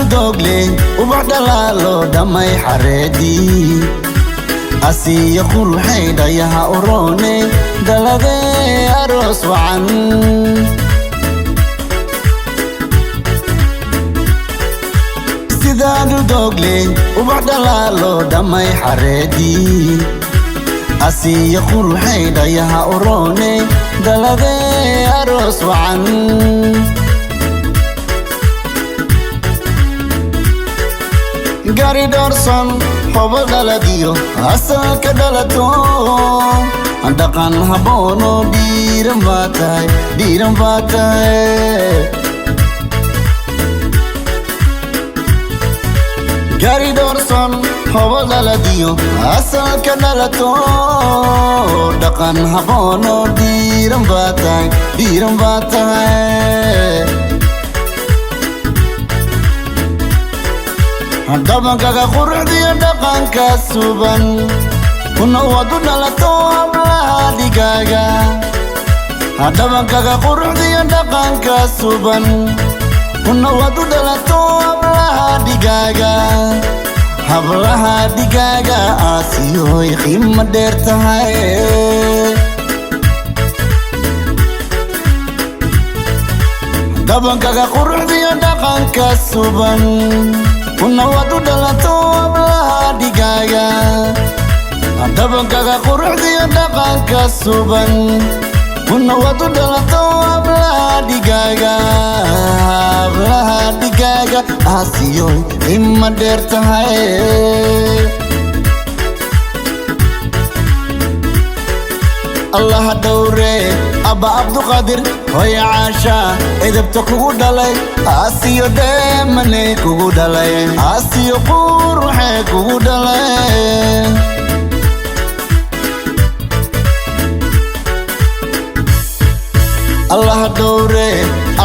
Dhuldogle ubax dhalaalo dhammay xareedii, asiya quruxay dhayaha uroone, dhaladee aroos wacan. Sidaa dhuldogle ubax dhalaalo dhammay xareedii, asiya quruxay dhayaha uroone, dhaladee aroos wacan. Gari dhoorson hobo dhaladiyo asalka dhalato, dhaqan habboonoo dhiiran baa tahay, dhiiran baa tahay. Gari dhoorson hobo dhaladiyo asalka dhalato, dhaqan habboonoo dhiiran baa tahay, dhiiran baa tahay. Dhabankaga quruxdiyo dhaqanka suban, kuna waad u dhalato hablaha dhigaaga. Dhabankaga quruxdiyo dhaqanka suban, kuna waad u dhalato hablaha dhigaaga, hablaha dhigaaga. Aasiyoy qiimo dheer tahay. Dhabankaga quruxdiyo dhaqanka suban, kuna waad u dhalato hablaha dhigaaga. Dhabankaga quruxdiyo dhaqanka suban, kuna waad u dhalato hablaha dhigaaga, hablaha dhigaaga. Aasiyoy qiimo dheer tahay. Allaha dhowre abba Abduqaadir, hooya Caasha, edabta kugu dhalay. Aasiyo dheemaney kugu dhalay, aasiyo quruxee kugu dhalay. Allaha dhowre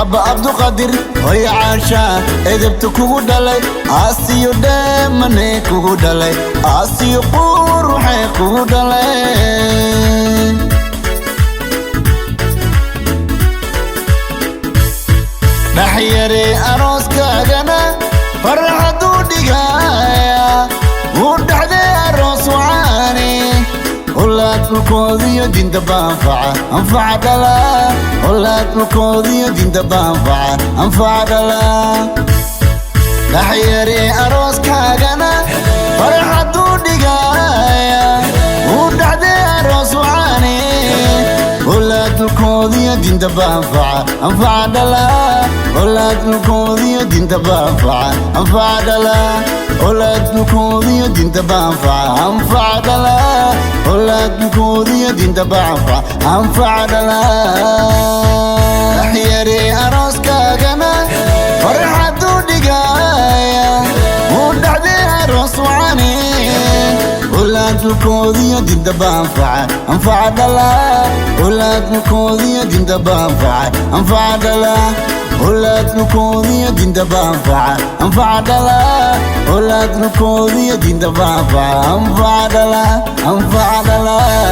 abba Abduqaadir, hooya Caasha, edabta kugu dhalay. Aasiyo dheemaney kugu dhalay, aasiyo quruxee kugu dhalay. Dhaxyare arooskaagana farxaduu dhigaaya, wuu dhaxday aroos wacaane. Olaad dhulkoodiyo dinta baanfaca anfaca dhala, olaad dhulkoodiyo dinta baanfaca anfaca dhala. Dhaxyare arooskaagana farxaduu dhigaaya, wuu dhaxday aroos wacaane. Olaad dhulkoodiyo dinta baanfaca anfaca dhala, olaad dhulkoodiyo dinta baanfaca anfaca dhala, olaad dhulkoodiyo dinta baanfaca anfaca dhala, olaad dhulkoodiyo dinta baanfaca anfaca dhala. Dhaxyare arooskaagana farxaduu dhigaaya, wuu dhaxday aroos wacane. Olaad dhulkoodiyo dinta baanfaca anfaca dhala, olaad dhulkoodiyo dinta baanfaca anfaca dhala, olaad dhulkoodiyo dinta baanfaca anfaca dhala, olaad dhulkoodiyo dinta baanfaca anfaca dhala, anfaca dhala.